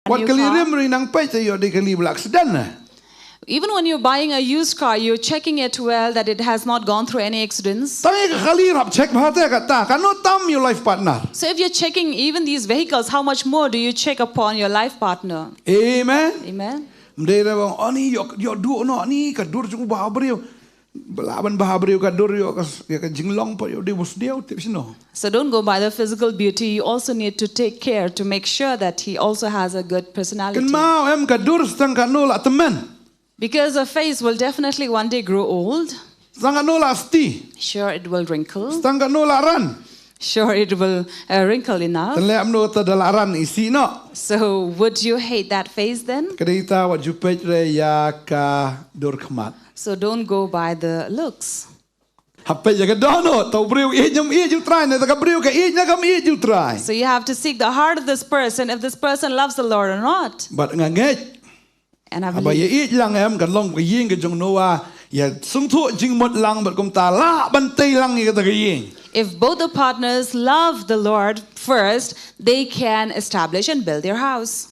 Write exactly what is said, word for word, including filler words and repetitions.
Wat kali rim ri nang peit te ïoh dei kali ba la accident ne. Even when you're buying a used car, you're checking it well that it has not gone through any accidents. Tang ïa ka kali rap check bha te kata, kano tam ïa u life partner. So if you're checking even these vehicles, how much more do you check upon your life partner? Amen. Amen. Mdei re bang, ani ïoh ïoh duh no ani ka dur jong u bah briew. Ba lah ban bah briew ka dur ïoh ka ïa ka jinglong pat ïoh dei bus dei tip sino. So don't go by the physical beauty. You also need to take care to make sure that he also has a good personality. Kynmaw em ka dur stang kano la tymmen. Because a face will definitely one day grow old. Stang kano la sti. Sure, it will wrinkle. Stang kano la ran. Sure, it will uh, wrinkle enough. Te leh mano te da la ran isi no. So would you hate that face then? Ka dei ta wat ju peit re ïa ka dur khmat. So don't go by the looks. Hap peit ïa ka dohnud, to briew ïeit ne em ïeit ïa u Trai, ne ta ka briew ka ïeit ne kam ïeit ïa u Trai. So you have to seek the heart of this person, if this person loves the Lord or not. Bad nga ngeit. And I believe. Haba ïa ïeit lang em kan long ka ïing ka jong Noah, ïa sngewthuh jingmut lang bad kumta lah ban tei lang ïa kata ka ïing. If both the partners love the Lord first, they can establish and build their house.